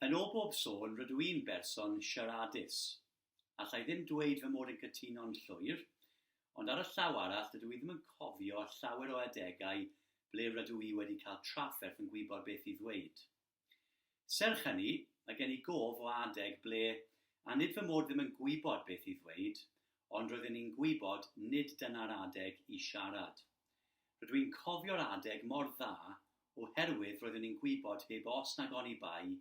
Yn ôl bob sôn, rydw i'n berson siaradus. Alla i ddim dweud fy mod yn cytuno'n llwyr, ond ar y llaw arall dydw i ddim yn cofio llawer o adegau ble rydw i wedi cael trafferth yn gwybod beth i ddweud. Serch hynny, mae gen i gof o adeg ble, a nid fy mod ddim yn gwybod beth i ddweud, ond roeddwn i'n gwybod nid dyna'r adeg i siarad. Rydw i'n cofio'r adeg mor dda oherwydd roeddwn i'n gwybod heb os nag oni bai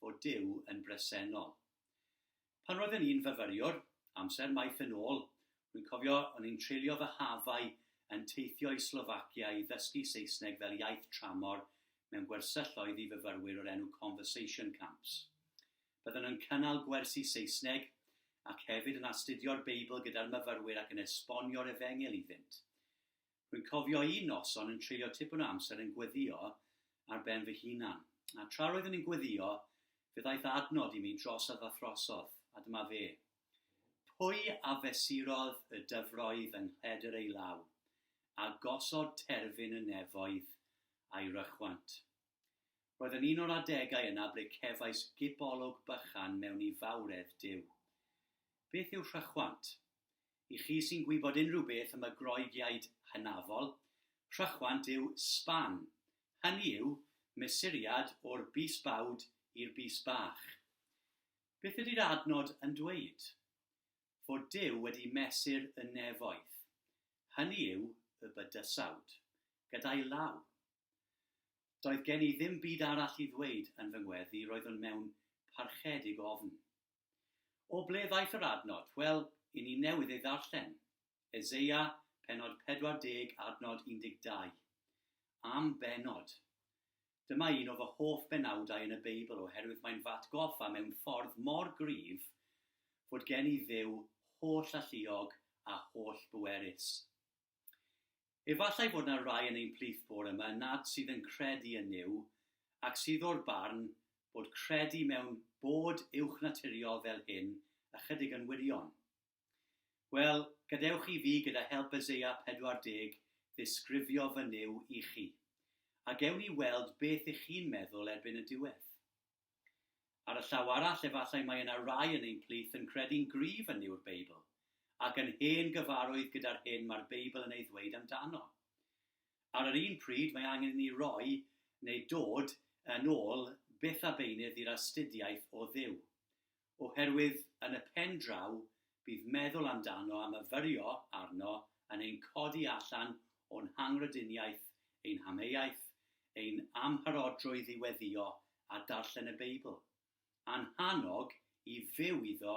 fod Duw yn bresennol. Pan roeddwn i'n fyfyriwr, amser maith yn ôl, rwy'n cofio o'n i'n treulio fy hafau yn teithio i Slofacia i ddysgu Saesneg fel iaith tramor mewn gwersylloedd i fyfyrwyr o'r enw Conversation Camps. Byddwn yn cynnal gwersi Saesneg ac hefyd yn astudio'r Beibl gyda'r myfyrwyr ac yn esbonio'r Efengyl iddynt. Rwy'n cofio un noson yn treulio tipyn o amser yn gweddïo ar ben fy hunan, a tra roeddwn i'n gweddïo, fe ddaeth adnod i mi drosodd a throsodd, a dyma fe, Pwy a fesurodd y dyfroedd yng nghledr ei law, a gosod terfyn y nefoedd a'i rychwant? Roedd yn un o'r adegau yna ble cefais gipolwg bychan mewn i fawredd Duw. Beth yw rhychwant? I chi sy'n gwybod unrhyw beth am y Groegiaid hynafol, rhychwant yw span, hynny yw, mesuriad o'r bys bawd i'r bys bach. Beth ydy'r adnod yn dweud? Fod Duw wedi mesur y nefoedd, hynny yw, y bydysawd, gyda'i law. Doedd gen i ddim byd arall i ddweud yn fy ngweddi, roeddwn mewn parchedig ofn. O ble ddaeth yr adnod? Wel, i ni newydd ei ddarllen. Eseia, pennod 40, adnod 12. Am bennod! Dyma un o fy hoff benawdau yn y Beibl oherwydd mae'n fy atgoffa mewn ffordd mor gryf fod gen i Dduw holl-alluog a holl-bwerus. Efallai fod 'na rai yn ein plith bore 'ma nad sydd yn credu yn Nuw ac sydd o'r barn bod credu mewn bod uwchnaturiol fel hyn ychydig yn wirion. Wel, gadewch i fi gyda help Eseia 40 ddisgrifio fy Nuw i chi, a gewn ni weld beth ych chi'n meddwl erbyn y diwedd. Ar y llaw arall, efallai mae yna rai yn ein plith yn credu'n gryf yn Nuw'r Beibl, ac yn hen gyfarwydd gyda'r hyn mae'r Beibl yn ei ddweud amdano. Ar yr un pryd, mae angen i ni roi, neu dod, yn ôl byth a beunydd i'r astudiaeth o Dduw. Oherwydd, yn y pen draw, bydd meddwl amdano a myfyrio arno yn ein codi allan o'n hangrediniaeth, ein hamheuaeth, ein amharodrwydd i weddïo a darllen y Beibl, a'n hannog i fyw iddo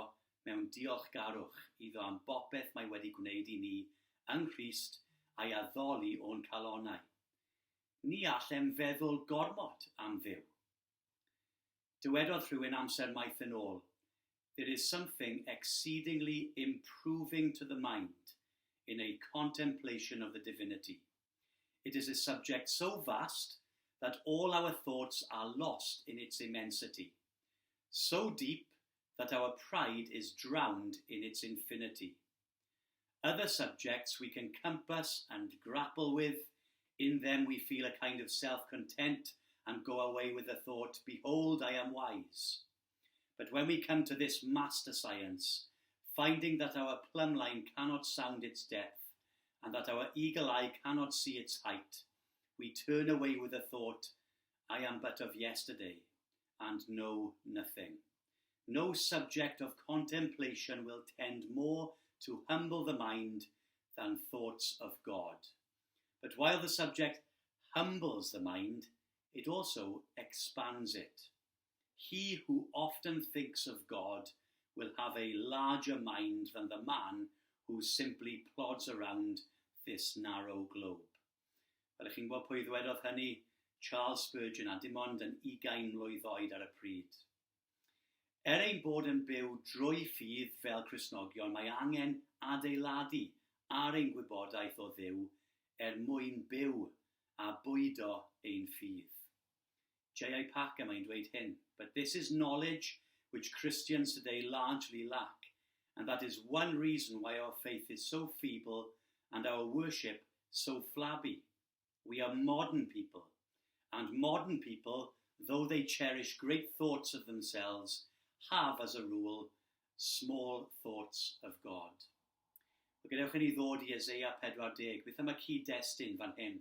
mewn diolchgarwch iddo am bopeth mae wedi gwneud i ni yng Nghrist a'i addoli o'n calonnau. Ni allem feddwl gormod am Dduw. Dywedodd rhywun amser maith yn ôl, There is something exceedingly improving to the mind in a contemplation of the divinity. It is a subject so vast that all our thoughts are lost in its immensity, so deep that our pride is drowned in its infinity. Other subjects we can compass and grapple with, in them we feel a kind of self-content and go away with the thought, Behold, I am wise. But when we come to this master science, finding that our plumb line cannot sound its depth, and that our eagle eye cannot see its height, we turn away with the thought, I am but of yesterday, and know nothing. No subject of contemplation will tend more to humble the mind than thoughts of God. But while the subject humbles the mind, it also expands it. He who often thinks of God will have a larger mind than the man who simply plods around this narrow globe. Fel ych chi'n gwybod pwy ddwedodd hynny, Charles Spurgeon, a dim ond yn ugain mlwydd oed ar y pryd. Er ein bod yn byw drwy ffydd fel Cristnogion, mae angen adeiladu ar ein gwybodaeth o Dduw er mwyn byw a bwydo ein ffydd. J.I. Packer mae'n dweud hyn, But this is knowledge which Christians today largely lack, and that is one reason why our faith is so feeble and our worship so flabby. We are modern people, and modern people though they cherish great thoughts of themselves, have as a rule small thoughts of God. Wel, gadewch i ni ddod i Eseia 40. Beth am y cyd-destun fan hyn?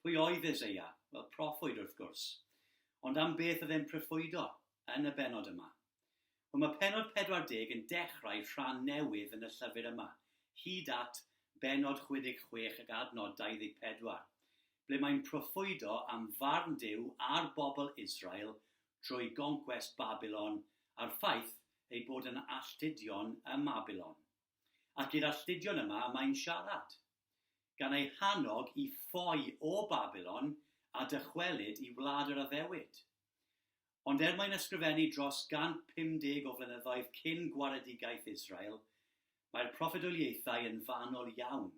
Pwy oedd Eseia? Wel, proffwyd wrth gwrs. Ond am beth oedd e'n proffwydo yn y bennod yma? Wel, mae pennod 40 yn dechrau rhan newydd yn y llyfr yma, hyd at bennod 66 ac adnod 24, ble mae'n proffwydo am farn Duw ar bobl Israel drwy goncwest Babilon a'r ffaith eu bod yn alltudion ym Mabilon. Ac i'r alltudion yma mae'n siarad, gan eu hannog i ffoi o Babilon a dychwelyd i wlad yr addewid. Ond er mae'n ysgrifennu dros 150 o flynyddoedd cyn gwaredigaeth Israel, mae'r proffwydoliaethau yn fanwl iawn,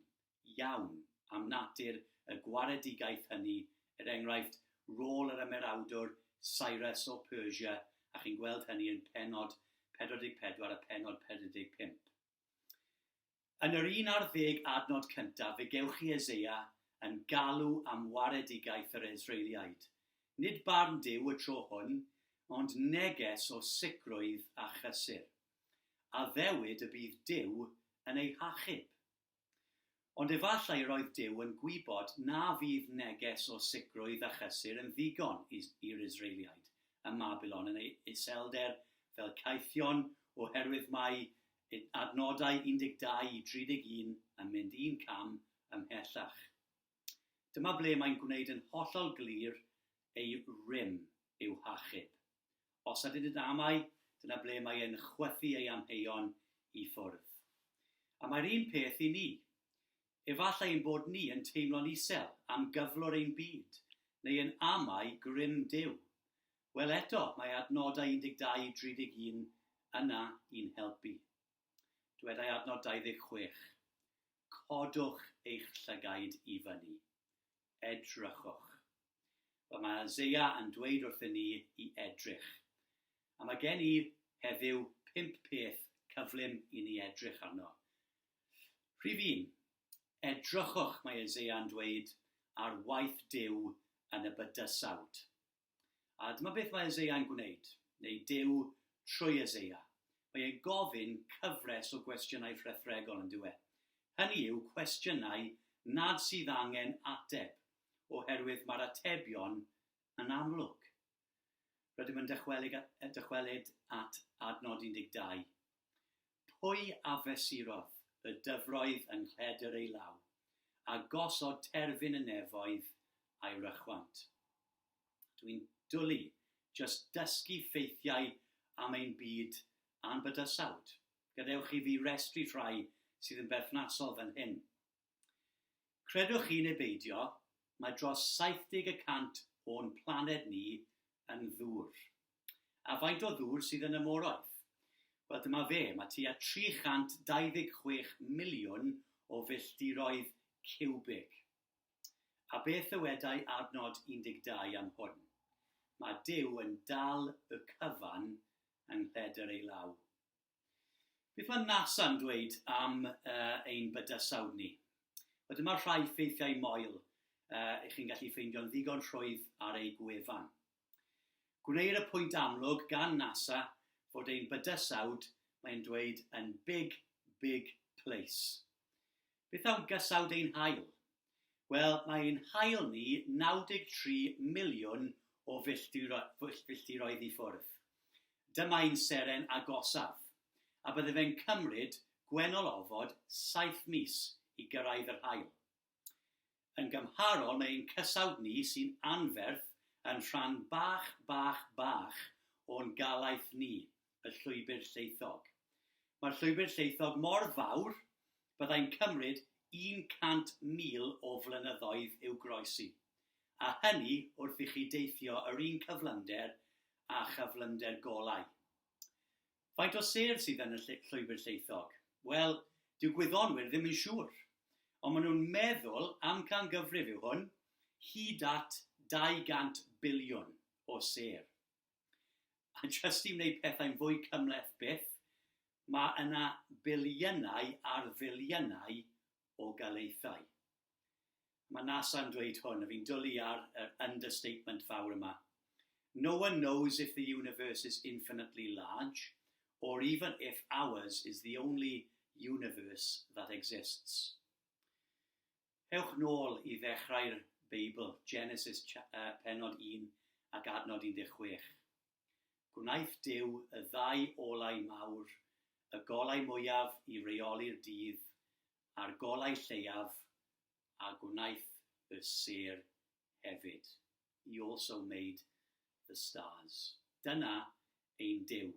iawn am natur y gwaredigaeth hynny, er enghraifft, rôl yr ymerawdwr Cyrus o Persia, a chi'n gweld hynny yn pennod 44 a phennod 45. Yn yr un ar ddeg adnod cyntaf fe gewch chi Eseia yn galw am waredigaeth yr Israeliaid. Nid barn Duw y tro hwn, ond neges o sicrwydd a chysur. Addewid y bydd Duw yn eu hachub. Ond efallai yr oedd Duw yn gwybod na fydd neges o sicrwydd a chysur yn ddigon i'r Israeliaid ym Mabilon yn eu iselder fel caethion oherwydd mai adnodau 12 i 31 yn mynd un cam ymhellach. Dyma ble mae'n gwneud yn hollol glir ei rym i'w hachub. Os ydyn yn amau, dyna ble mae e'n chwythu ei amheuon i ffwrdd. A mae'r un peth i ni. Efallai ein bod ni yn teimlo'n isel am gyflwr ein byd, neu yn amau grym Duw. Wel eto, mae adnodau 12 i 31 yna i'n helpu. Dwedai adnod 26, Codwch eich llygaid i fyny. Edrychwch. Wel, mae Isaiah yn dweud wrthyn ni i edrych. A mae gen i heddiw pump peth cyflym i ni edrych arno. Rhif un, edrychwch, mae Isaiah yn dweud, ar waith Duw yn y bydysawd. A dyma beth mae Isaiah yn gwneud, neu Duw trwy Isaiah. Mae e'n gofyn cyfres o gwestiynau rhethregol yn dyw e. Hynny yw, cwestiynau nad sydd angen ateb, oherwydd mae'r atebion yn amlwg. Rydym yn dychwelyd, dychwelyd at adnod 12. Pwy a fesurodd y dyfroedd yng nghledr ei law, a gosod terfyn y nefoedd a'i rychwant? Dwi'n dwlu jyst dysgu ffeithiau am ein byd a'n bydysawd. Gadewch i fi restru rhai sydd yn berthnasol fan hyn. Credwch chi neu beidio, mae dros 70 y cant o'n planed ni yn ddŵr. A faint o ddŵr sydd yn y moroedd? Wel, dyma fe, mae tua 326 miliwn o filltiroedd ciwbig. A beth ddywedai adnod 12 am hwn? Mae Duw yn dal y cyfan yng nghledr ei law. Beth mae NASA'n dweud am uh, ein bydysawd ni? Wel, dyma rhai ffeithiau moel uh, ych chi'n gallu ffeindio'n ddigon rhwydd ar ei gwefan. Gwneir y pwynt amlwg gan NASA fod ein bydysawd, mae'n dweud, yn big, big place. Beth am gysawd ein haul? Wel, mae ein haul ni 93 miliwn o filltiroedd i ffwrdd. Dyma ein seren agosaf, a bydde fe'n cymryd gwennol ofod saith mis i gyrraedd yr haul. Yn gymharol, mae ein cysawd ni sy'n anferth yn rhan bach, bach, bach o'n galaeth ni, y Llwybr Llaethog. Mae'r Llwybr Llaethog mor fawr, byddai'n cymryd 100,000 o flynyddoedd i'w groesi, a hynny wrth i chi deithio yr un cyflymder â chyflymder golau. Faint o sêr sydd yn y Llwybr Llaethog? Wel, dyw gwyddonwyr ddim yn siŵr, ond maen nhw'n meddwl, amcangyfrif yw hwn, hyd at 200 biliwn o sêr. A jyst i wneud pethau'n fwy cymhleth byth, mae yna biliynau ar filiynau o galaethau. Mae NASA'n dweud hwn, a fi'n dwlu ar yr understatement fawr yma. No one knows if the universe is infinitely large, or even if ours is the only universe that exists. Ewch nôl i ddechrau'r Beibl, Genesis pennod 1 ac adnod 16. Gwnaeth Duw y ddau olau mawr, y golau mwyaf i reoli'r dydd, a'r golau lleiaf, a gwnaeth y sêr hefyd. He also made the stars. Dyna ein Duw.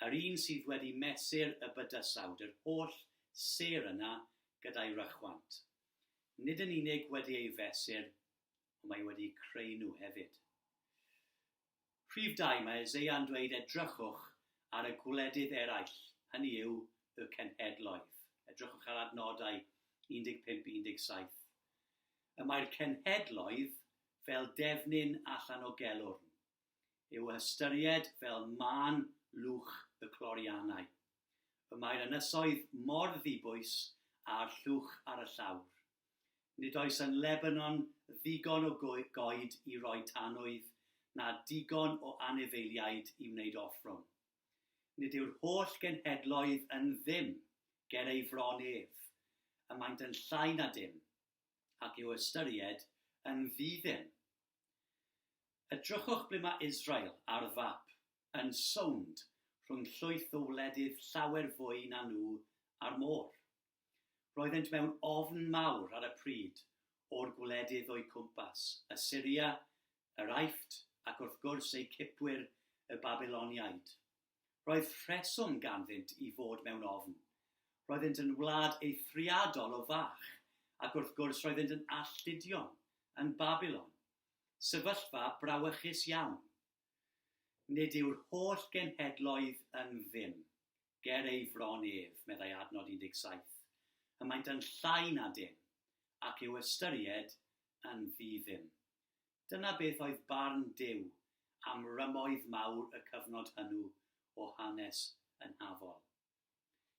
Yr un sydd wedi mesur y bydysawd, yr holl sêr yna gyda'i rychwant. Nid yn unig wedi ei fesur, ond mae wedi creu nhw hefyd. Rhif 2, mae Eseia'n dweud edrychwch ar y gwledydd eraill, hynny yw y cenhedloedd. Edrychwch ar adnodau 15-17. Y mae'r cenhedloedd fel defnyn allan o gelwrn, i'w hystyried fel mân lwch y cloriannau. Y mae'r ynysoedd mor ddibwys â'r llwch ar y llawr. Nid oes yn Lebanon ddigon o goed i roi tanwydd, na digon o anifeiliaid i wneud offrwm. Nid yw'r holl genhedloedd yn ddim ger ei fron ef, y maent yn llai na dim, ac i'w ystyried yn ddi-ddim. Edrychwch ble mae Israel ar fap, yn sownd rhwng llwyth o wledydd llawer fwy na nhw a'r môr. Roeddent mewn ofn mawr ar y pryd o'r gwledydd o'u cwmpas, Asyria, yr Aifft ac wrth gwrs eu cipwyr y Babiloniaid. Roedd rheswm ganddynt i fod mewn ofn. Roeddent yn wlad eithriadol o fach ac wrth gwrs roeddent yn alltudion yn Babilon. Sefyllfa brawychus iawn. Nid yw'r holl genhedloedd yn ddim. Ger ei fron ef, meddai adnod 17, y maent yn llai na dim, ac i'w ystyried yn ddi-ddim. Dyna beth oedd barn Duw am rymoedd mawr y cyfnod hwnnw o hanes yn hafol.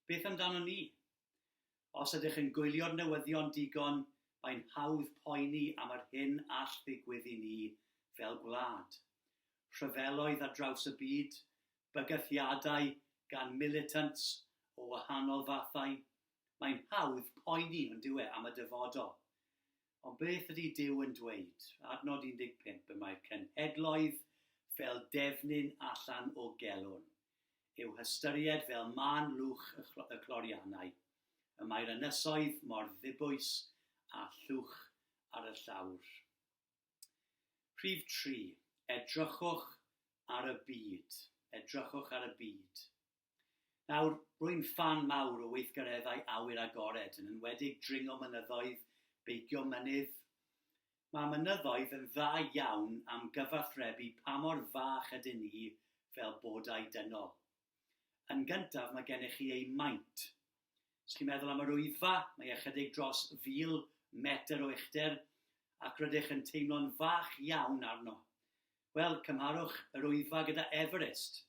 Beth amdanon ni? Os ydych yn gwylio'r newyddion digon, mae'n hawdd poeni am yr hyn all ddigwydd i ni fel gwlad. Rhyfeloedd ar draws y byd, bygythiadau gan militants o wahanol fathau, mae'n hawdd poeni, on'd yw e, am y dyfodol. Ond beth ydy Duw yn dweud? Adnod 15, y mae'r cenhedloedd fel defnyn allan o gelwrn, i'w hystyried fel mân lwch y cloriannau, y mae'r ynysoedd mor ddibwys â llwch ar y llawr. Rhif 3, edrychwch ar y byd. Edrychwch ar y byd. Nawr, rwy'n ffan mawr o weithgareddau awyr agored, yn enwedig dringo mynyddoedd, beicio mynydd. Mae mynyddoedd yn dda iawn am gyfathrebu pa mor fach ydyn ni fel bodau dynol. Yn gyntaf, mae gennych chi eu maint. Os chi'n meddwl am yr Wyddfa, mae ychydig dros 1,000 metr o uchder, ac rydych yn teimlo'n fach iawn arno. Wel, cymharwch yr Wyddfa gyda Everest.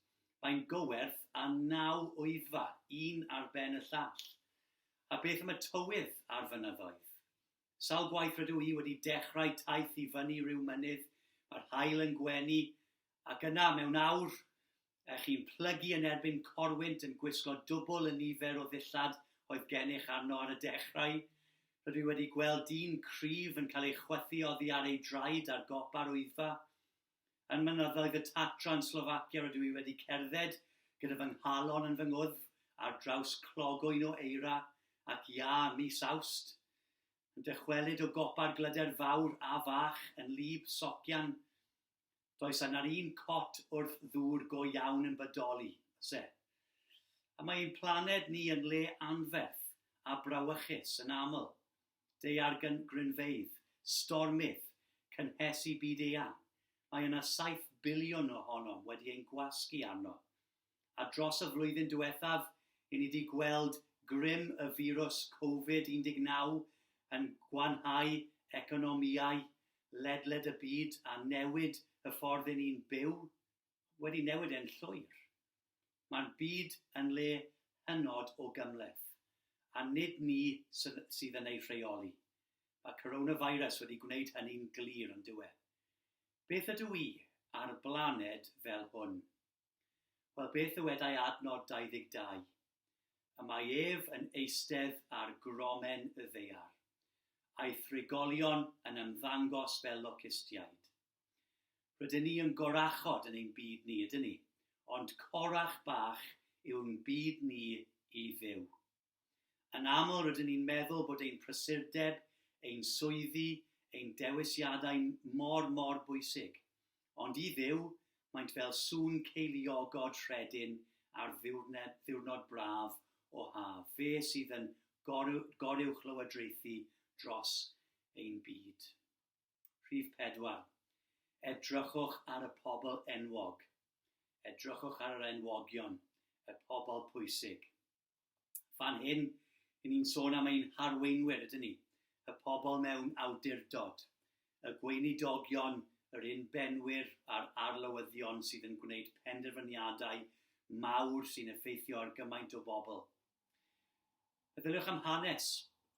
Mae'n gyfwerth â naw Wyddfa, un ar ben y llall. A beth am y tywydd ar fynyddoedd? Sawl gwaith rydw i wedi dechrau taith i fyny rhyw mynydd, mae'r haul yn gwenu, ac yna, mewn awr, chi'n plygu yn erbyn corwynt yn gwisgo dwbl y nifer o ddillad oedd gennych arno ar y dechrau. Rydw i wedi gweld dyn cryf yn cael ei chwythu oddi ar ei draed ar gopa'r Wyddfa. Yn mynyddoedd y Tatra yn Slofacia rydw i wedi cerdded gyda fy nghalon yn fy ngwddf ar draws clogwyn o eira ac iâ mis Awst. Yn dychwelyd o gopa'r Glyder Fawr a Fach yn wlyb socian. Does yna'r un cot wrth ddŵr go iawn yn bodoli, oes e? A mae ein planed ni yn le anferth a brawychus yn aml. Daeargrynfeydd, stormydd, cynhesu byd eang, mae yna 7 biliwn ohonom wedi ein gwasgu arno. A dros y flwyddyn diwethaf, i ni 'di gweld grym y firws Covid 19 yn gwanhau economïau ledled y byd a newid y ffordd i ni'n byw, wedi newid e'n llwyr. Mae'r byd yn le hynod o gymhleth, a nid ni sydd yn ei rheoli. Mae coronavirus wedi gwneud hynny'n glir, on'd yw e? Beth ydw i ar blaned fel hwn? Wel, beth ddywedai adnod 22? Y mae ef yn eistedd ar gromen y ddaear, a'i thrigolion yn ymddangos fel locustiaid. Rydyn ni yn gorachod yn ein byd ni, ydyn ni? Ond corach bach yw'n byd ni i Dduw. Yn aml rydyn ni'n meddwl bod ein prysurdeb, ein swyddi, ein dewisiadau mor, mor bwysig. Ond i Dduw, maent fel sŵn ceiliogod rhedyn ar ddiwrnod, ddiwrnod braf o haf. Fe sydd yn goruwchlywodraethu dros ein byd. Rhif 4. Edrychwch ar y pobl enwog. Edrychwch ar yr enwogion, y pobl pwysig. Fan hyn, i ni'n sôn am ein harweinwyr, ydyn ni? Y pobl mewn awdurdod, y gweinidogion, yr unbenwyr a'r arlywyddion sydd yn gwneud penderfyniadau mawr sy'n effeithio ar gymaint o bobl. Meddyliwch am hanes,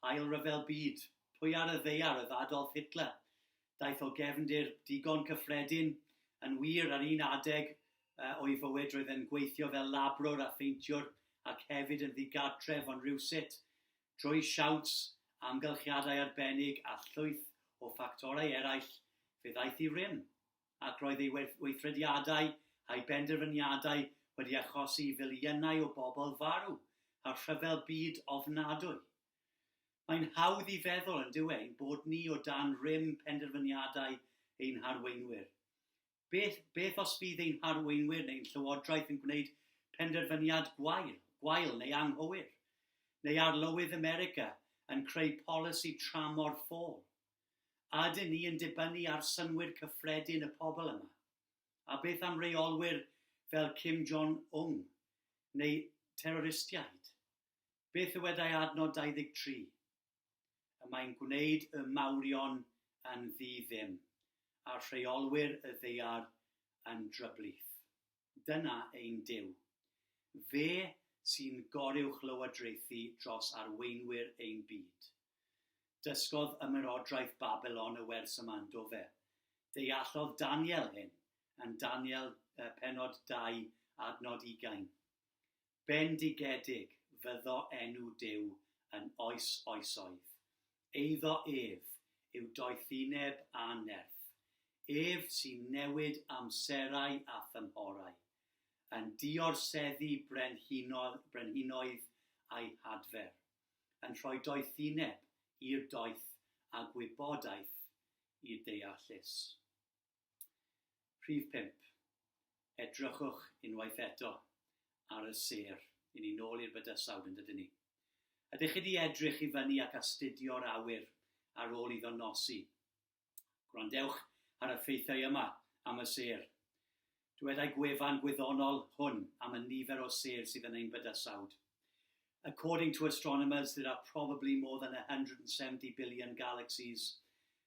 Ail Ryfel Byd, pwy ar y ddaear oedd Adolf Hitler? Daeth o gefndir digon cyffredin, yn wir ar un adeg o'i fywyd roedd e'n gweithio fel labrwr a pheintiwr ac hefyd yn ddigartref ond rywsut, drwy siawns, amgylchiadau arbennig a llwyth o ffactorau eraill, fe ddaeth i rym, ac roedd ei weithrediadau a'i benderfyniadau wedi achosi i filiynau o bobl farw, a rhyfel byd ofnadwy. Mae'n hawdd i feddwl, yn dyw e, ein bod ni o dan rym penderfyniadau ein harweinwyr. Beth, beth os fydd ein harweinwyr neu'n llywodraeth yn gwneud penderfyniad gwael, gwael neu anghywir? Neu Arlywydd America yn creu polisi tramor ffôl? A ydyn ni yn dibynnu ar synnwyr cyffredin y pobl yma? A beth am reolwyr fel Kim Jong-un neu terroristiaid? Beth ddywedai adnod 23? Y mae'n gwneud y mawrion yn ddi-ddim, a rheolwyr y ddaear yn dryblith. Dyna ein Duw. Fe sy'n goruwchlywodraethu dros arweinwyr ein byd. Dysgodd ymerodraeth Babilon y wers yma, yn do fe? Deallodd Daniel hyn, yn Daniel pennod 2, adnod 20. Bendigedig fyddo enw Duw yn oes oesoedd. Eiddo ef yw doethineb a nerth. Ef sy'n newid amserau a thymhorau, yn diorseddu brenhinoedd a'u hadfer, yn rhoi doethineb i'r doeth a gwybodaeth i'r deallus. Rhif 5. Edrychwch unwaith eto ar y sêr. I ni nôl i'r bydysawd, yn dydyn ni? Ydych chi wedi edrych i fyny ac astudio'r awyr ar ôl iddo nosi? Gwrandewch ar y ffeithiau yma am y sêr. Dywedai gwefan gwyddonol hwn am y nifer o sêr sydd yn ein bydysawd. According to astronomers, there are probably more than 170 billion galaxies,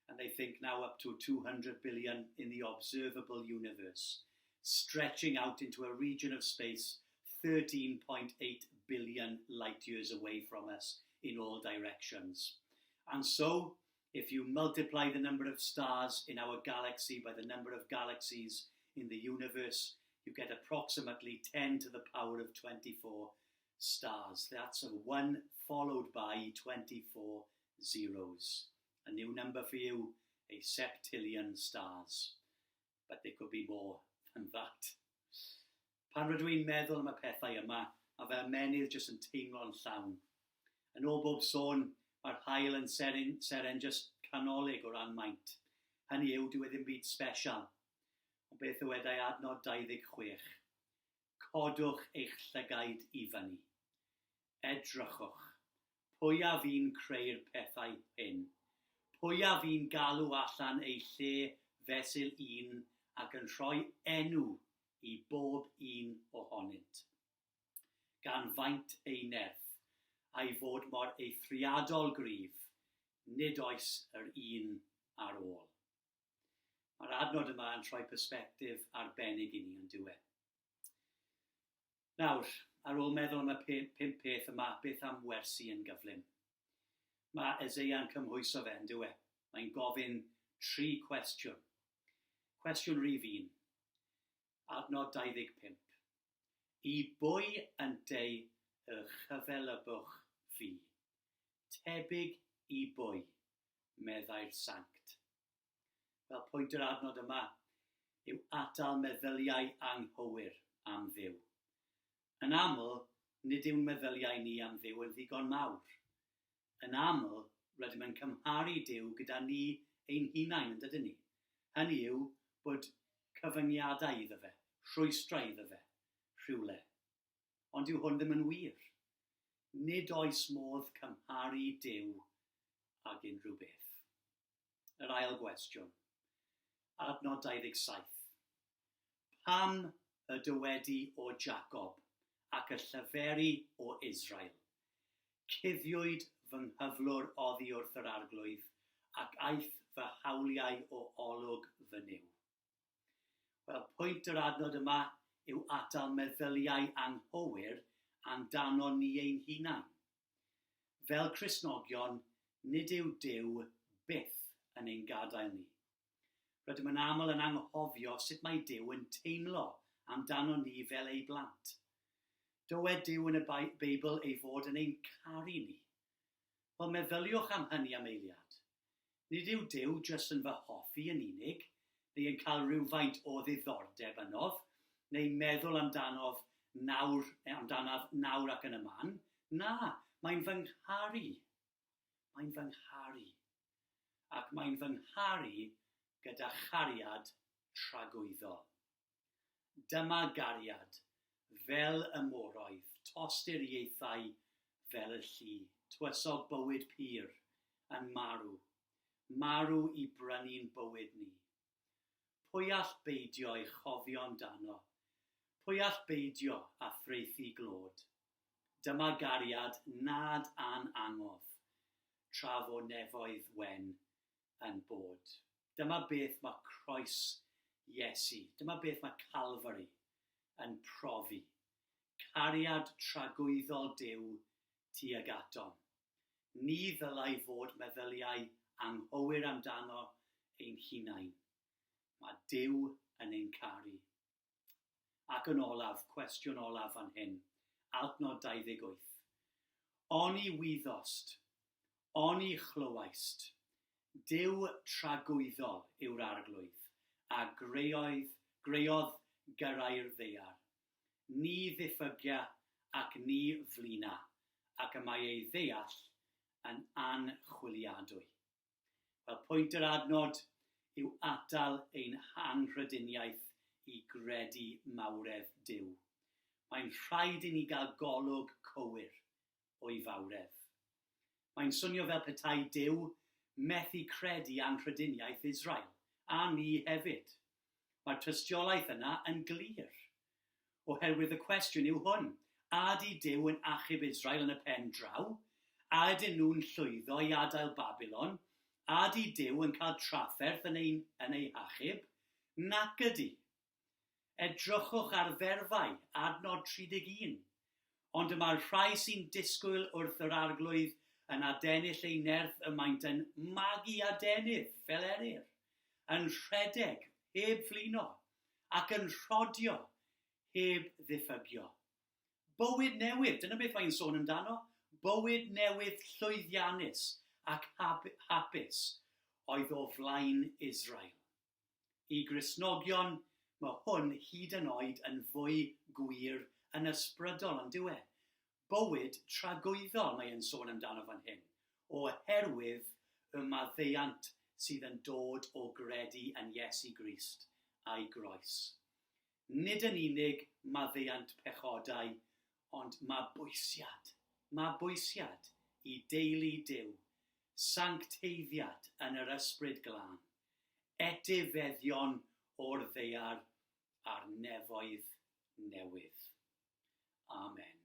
and they think now up to 200 billion in the observable universe, stretching out into a region of space 13.8 billion light years away from us in all directions. And so, if you multiply the number of stars in our galaxy by the number of galaxies in the universe, you get approximately 10 to the power of 24 stars. That's a 1 followed by 24 zeros. A new number for you, a septillion stars. But there could be more than that. Pan rydw i'n meddwl am y pethau yma, a fy ymennydd jyst yn teimlo'n llawn. Yn ôl bob sôn, mae'r haul yn seren, seren jyst canolig o ran maint. Hynny yw, dyw e ddim byd sbesial. Ond beth ddywedai adnod 26? Codwch eich llygaid i fyny. Edrychwch. Pwy a fu'n creu'r pethau hyn? Pwy a fu'n galw allan eu lle fesul un ac yn rhoi enw i bob un ohonynt? Gan faint ei nerth, a'i fod mor eithriadol gryf, nid oes yr un ar ôl. Mae'r adnod yma yn rhoi persbectif arbennig i ni, yn dyw e? Nawr, ar ôl meddwl am y pump peth yma, beth am wersi yn gyflym? Mae Eseia'n cymhwyso fe, yn dyw e? Mae'n gofyn tri cwestiwn. Cwestiwn rhif 1. Adnod 25. I bwy ynteu y chyfelybwch fi? Tebyg i bwy? meddai'r sanct. Wel, pwynt yr adnod yma yw atal meddyliau anghywir am Dduw. Yn aml, nid yw'n meddyliau ni am Dduw yn ddigon mawr. Yn aml, rydym yn cymharu Duw gyda ni ein hunain, yn dydyn ni? Hynny yw, bod cyfyngiadau iddo fe, rhwystrau iddo fe, rhywle. Ond dyw hwn ddim yn wir. Nid oes modd cymharu Duw ag unrhyw beth. Yr ail gwestiwn. Adnod 27. Pam y dywedi o Jacob ac y llyferi o Israel, Cuddiwyd fy nghyflwr oddi wrth yr Arglwydd, ac aeth fy hawliau o olwg fy Nuw. Wel, pwynt yr adnod yma yw atal meddyliau anghywir amdanon ni ein hunain. Fel Cristnogion, nid yw Duw byth yn ein gadael ni. Rydym yn aml yn anghofio sut mae Duw yn teimlo amdanon ni fel ei blant. Dywed Duw yn y Beibl ei fod yn ein caru ni. Wel, meddyliwch am hynny am eiliad. Nid yw Duw jyst yn fy hoffi yn unig, neu yn cael rhywfaint o ddiddordeb ynof, neu meddwl amdanof nawr, amdanaf nawr ac yn y man. Na, mae'n fy ngharu. Mae'n fy ngharu. Ac mae'n fy ngharu gyda chariad tragwyddol. Dyma gariad, fel y moroedd, tosturiaethau fel y lli, tywysog bywyd pur, yn marw, marw i brynu'n bywyd ni. Pwy all beidio ei chofio amdano? Pwy all beidio â thraethu glod? Dyma gariad nad an angof, tra fo nefoedd wen yn bod. Dyma beth mae croes Iesu, dyma beth mae Calvary yn profi. Cariad tragwyddol Duw tuag atom. Ni ddylai fod meddyliau anghywir amdano ein hunain. Mae Duw yn ein caru. Ac yn olaf, cwestiwn olaf fan hyn, adnod 28. Oni wyddost, oni chlywaist, Duw tragwyddol yw'r Arglwydd, a greoedd, greodd gyrrau'r ddaear. Ni ddiffygia ac ni flina, ac y mae ei ddeall yn anchwiliadwy. Wel, pwynt yr adnod yw atal ein hanghrediniaeth i gredu mawredd Duw. Mae'n rhaid i ni gael golwg cywir o'i fawredd. Mae'n swnio fel petai Duw methu credu anghrediniaeth Israel, a ni hefyd. Mae'r tystiolaeth yna yn glir. Oherwydd y cwestiwn yw hwn, a ydy Duw yn achub Israel yn y pen draw? A ydyn nhw'n llwyddo i adael Babilon? A ydy Duw yn cael trafferth yn ein, yn eu hachub? Nac ydy. Edrychwch ar ferfau, adnod 31. Ond y mae'r rhai sy'n disgwyl wrth yr Arglwydd yn adennill eu nerth y maent yn magu adenydd fel eryr, yn rhedeg heb flino, ac yn rhodio heb ddiffygio. Bywyd newydd, dyna beth mae'n sôn amdano, bywyd newydd llwyddiannus ac hapus oedd o flaen Israel. I Gristnogion, mae hwn hyd yn oed yn fwy gwir yn ysbrydol, on'd yw e? Bywyd tragwyddol mae e'n sôn amdano fan hyn, oherwydd y maddeuant sydd yn dod o gredu yn Iesu Grist a'i groes. Nid yn unig maddeuant pechodau, ond mabwysiad, mabwysiad i deulu Duw, sancteiddiad yn yr Ysbryd Glân, etifeddion o'r ddaear a'r nefoedd newydd. Amen.